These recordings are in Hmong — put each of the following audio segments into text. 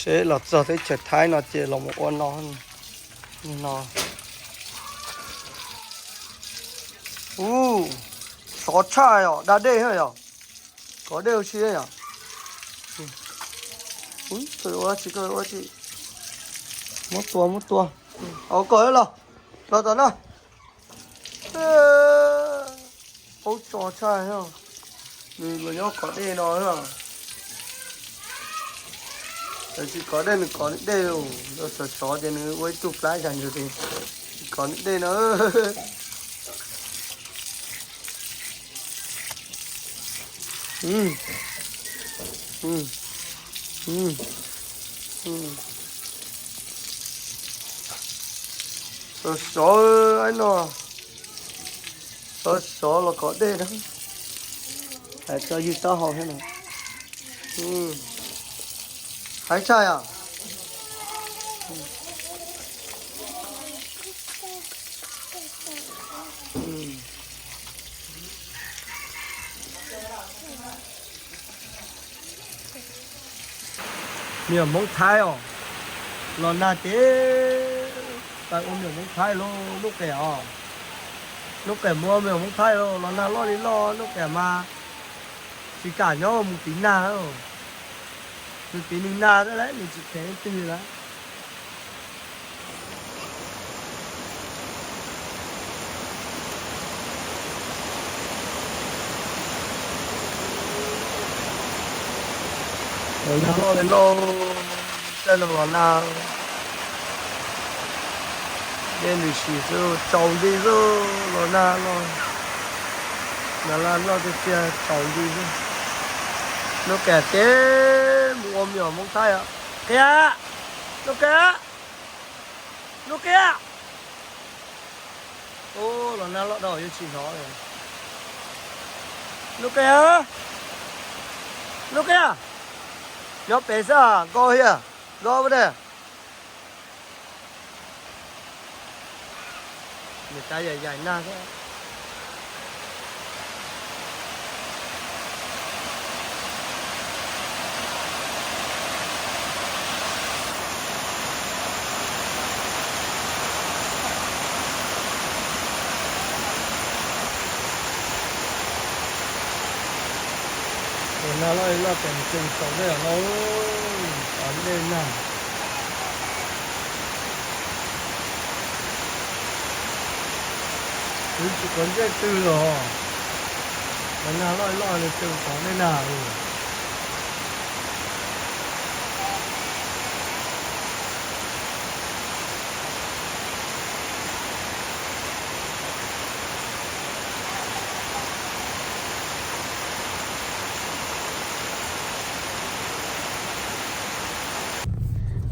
Seb los txog teb chaws Thaib no ces los mus ua no. No. Ub, sov tshaj yom, da dej yom. Kov dej ua si yom. Ub, ua tsi, ua tsi. Muab tua, muab tua. Au, koj los, los tom no. Paub tso tshaj, nws los nyob kov dej no. Tsis kov dej, nws kov dej, sov sov ces nws ua ib tug plab zag ntsuas, tsis kov dej no. Sov sov no, sov sov los kov dej no. Hais tso ywg taub hau thiab no. Hais tshaj yom. Me nyuam Hmoob Thaib os, los nag ces pais ua me nyuam Hmoob Thaib lauj, Nuj Qiam os. Nuj Qiam mus ua me nyuam Hmoob Thaib lauj, los nag loj li loj, Nuj Qiam mas tsis kam nyob mus tiv nag. Nws tiv nws nag xwb las, nws tsis kheev leej twg lawm. Los nag loj li loj, caij no los nag, dej nws sis xwb, tsaus nti xwb, los nag loj, nag laj loj tiag tiag, tsaus nti xwb. Nuj Qiam ces mus ua me nyuam Hmoob Thaib os. Qiam, Nuj Qiam, Nuj Qiam. Ub, los nag loj dhau yuav tsis hnov li. Nuj Qiam, Nuj Qiam, nyob pem xwb, nkauj hiam, nkauj dej. Nws tab yam yaim nag thiab. Los nag loj li loj ces tseem tsaus dej os lauj, tsaus dej nag. Kuv tsis quav ntsej twg los, los nag loj li loj li tseem tsaus dej nag.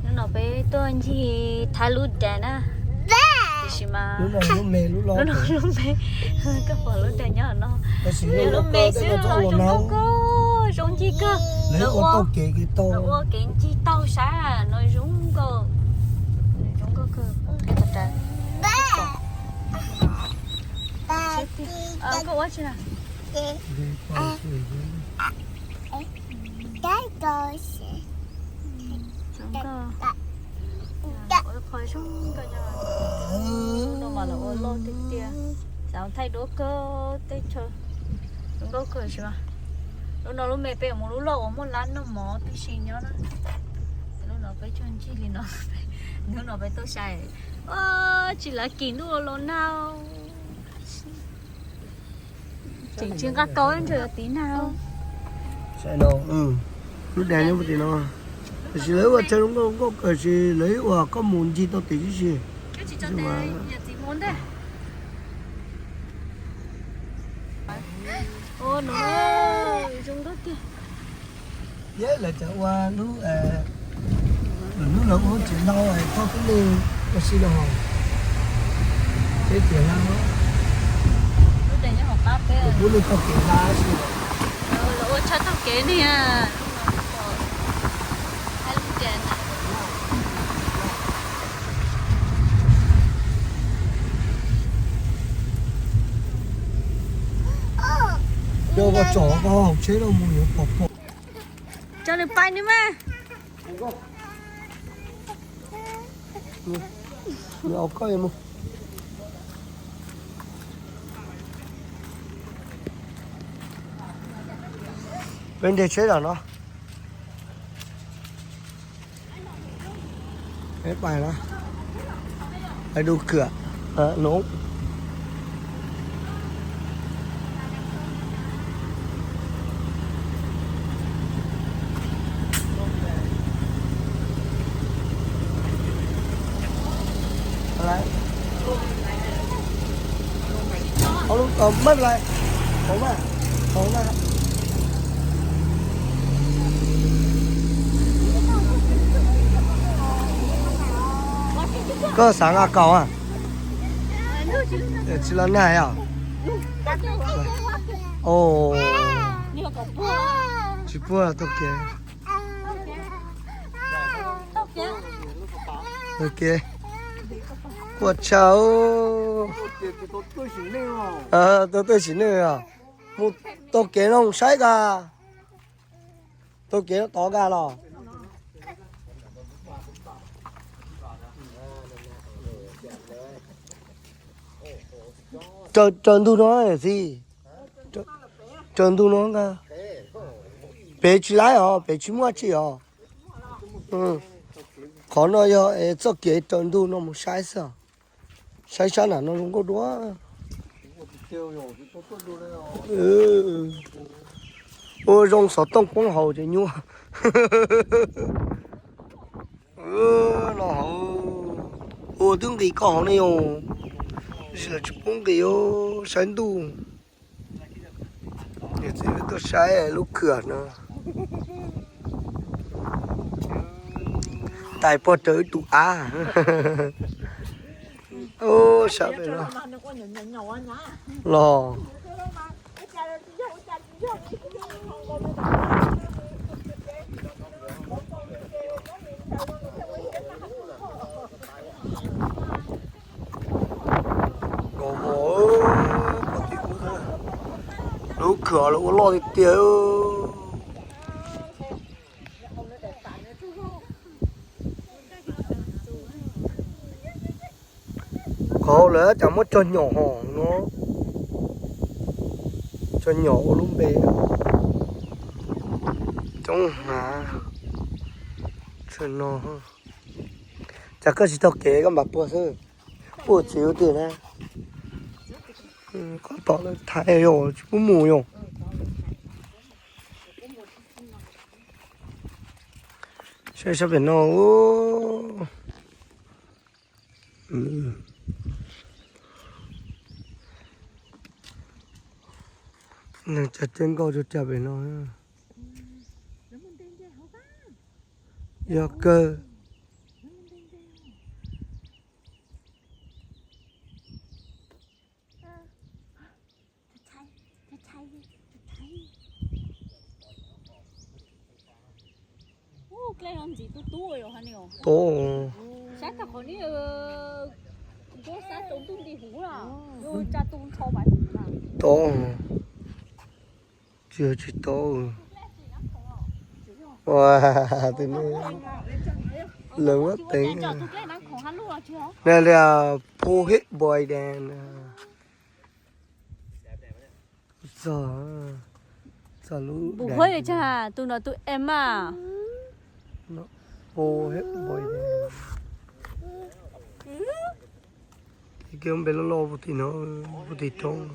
Hnub no peb tuaj ncig Thaib lub daim na, tiam sis mas lub me, koj pom lub daim nyob no, yog lub me xwb los zoo nkauj kawg, zoo ncig kawg. Lawv ua kev ncig taug saib no zoo nkauj, zoo nkauj kawg. Koj ua tsi na? Zoo nkauj. Ua qhov zoo nkauj nyob no mas los ua loj tiag tiag. Xav thaij duab kawg teb chaws. Zoo nkauj kawg tsis mas. Lub no lub me peb mus lub loj uas muaj lab noj mov tib si nyob na. Lub no peb tuaj ncig li no. Hnub no peb tuaj saib. Tsis lav kim ntuj los nag. Tseem tsis nqa kaus ntshe yuav tiv nag. Lub daim nyob puag tim no, tiam sis lawv ua chaw zoo nkauj nkauj kawg, tiam sis lawv ua koj mus ncig tau tim tib si. Thiab lawv cov ua lub, lub no ua tsev lau, thauj pub neeg ua si no, peb tias lau, pub neeg thauj kev lau si. Lawv ua tshaj thauj kev ne. Coj koj tsom koj hauv tsheb los mus yuav pom pom. Coj nws pais nws mas. Au koj mus. Peb nres tsheb los no. Peb pais na. Pais đu cửa. Nú. Maj lais, qhov vaj, qhov vaj. Koj xav nqa kaus a? Tsis los nag os. Tsis puag tau kev. Ok. Ua tsaug. Tau tuaj sim neej os. Mus tau kev no mus saib koj. Tau kev no tod koj los. Raws ntug no xij. Raws ntug no. Pem tsis laib os, pem tsis muaj tsi os. Qhov no yog txoj kev raws ntug no mus saib xwb. Saib sab nram no zoo nkauj dua. Ua zoo xov tooj poob hauv ces nyuaj. No hauv, ua twb nqis koj hauv ne yom. Tab sis lawv tsis pub nqis, saib ntuj. Niam txiv tuaj saib lub khw no. Tais puag raws ib tus av. Sab pem no los. Lub khw los ua loj tiag tiag. Qhov lawv cas muab cog nyom hos no, cog nyom ua lub npe coob hnav no. Cas koj tsis taug kev koj mam puag xwb. Puag txiv ua twg na. Koj tom lawv thaiv yog tsis pub mus yog. Saib sab pem no. Neeg cog cawv nkauj cog cag pem no. Yog kawg. Tod. Tod. Tsis, tsis tod. Ua, tus ne, lawv muab teev. Nws li Phu Hib Boy Dance. Txog, txog lub, tus no tus Emma. Phu Hib Boy Dance. Kev npe loj loj puag tim no, puag tim roob.